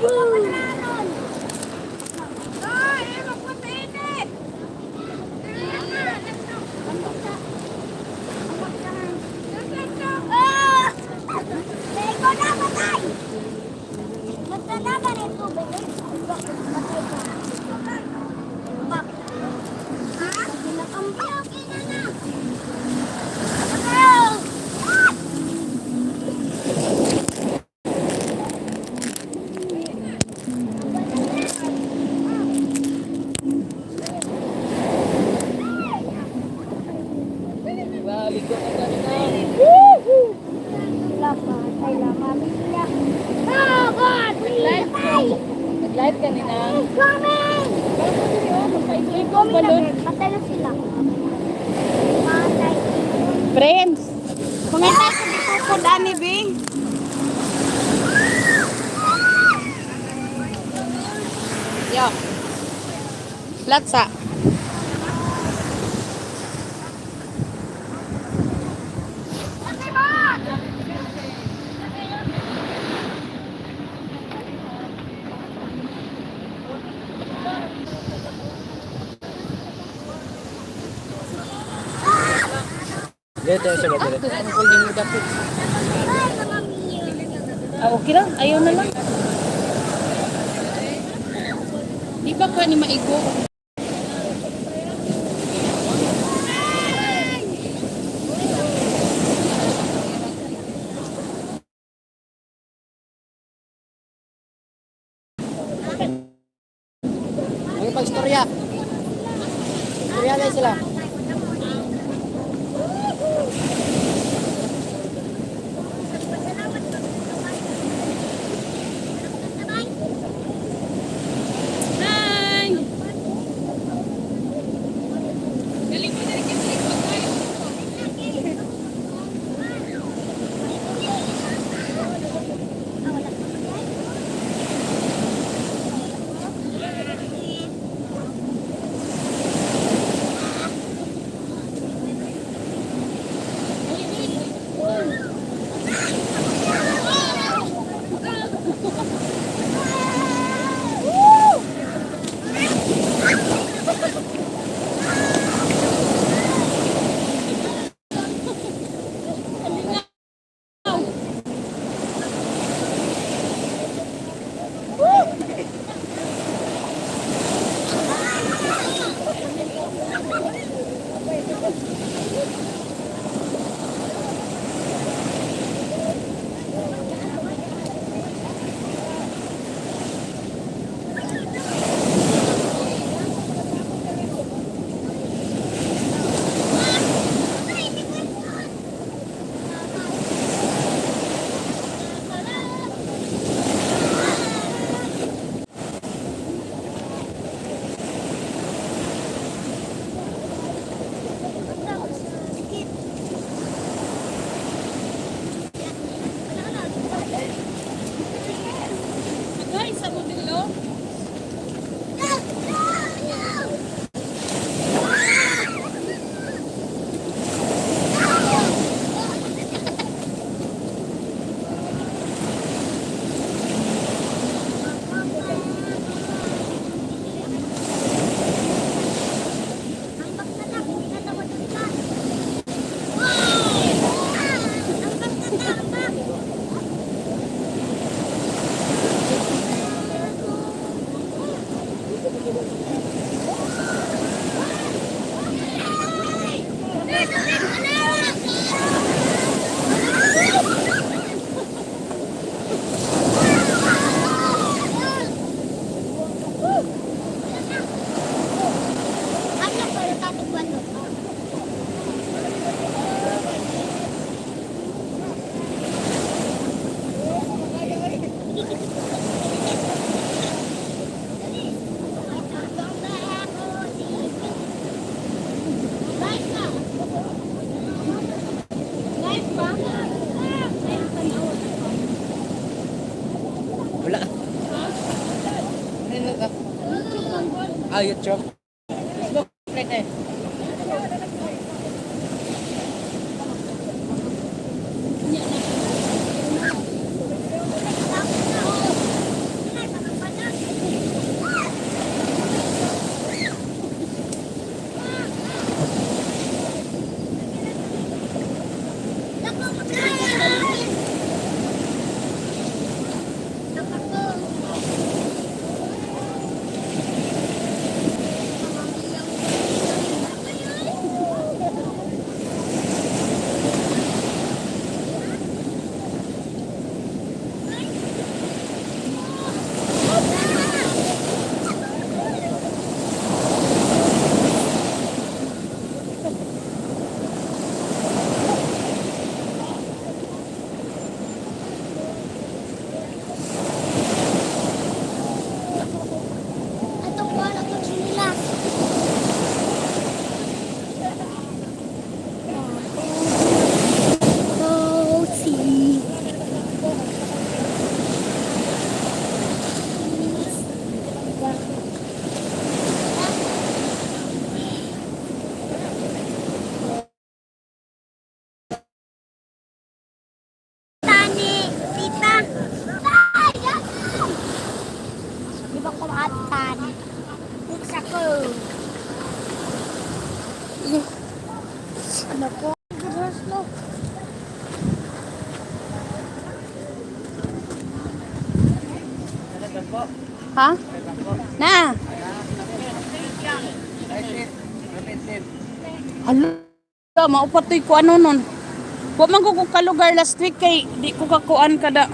Ay, magpatainit! Ah! Ikaw na patay! Magtalaban ang tubig. Patay ka. Bakit? Ha? Okay na na. Ah! Diba, ligo na kanina. Patay na, mami niya. Oh God, please, patay! Nag-live kanina. Coming! Incoming Balon. Patay na sila. Patay. Friends, pangita sa gitukod ani bi. Yo. Latsa. Dito sa dito. Tungkol din mo dapit. Ay, mga miyo. Ah, okay lang. Ayaw na lang. Di ba ka ni maigo? Ang pag-istorya. Istorya na sila. Hi! Galing mo na rin kasi tayo. Guys, sa modelo. Ano pa yung tatugwan mo? Live ba? Wala. Ano ka? Ah, YouTube. Facebook right eh. Atan. Sa ko. Nako. Good horse, no. Ha? Na. Hala, maupatoy ko ano nun. Wa man ko kalugar last week kay di ko kakuan kada.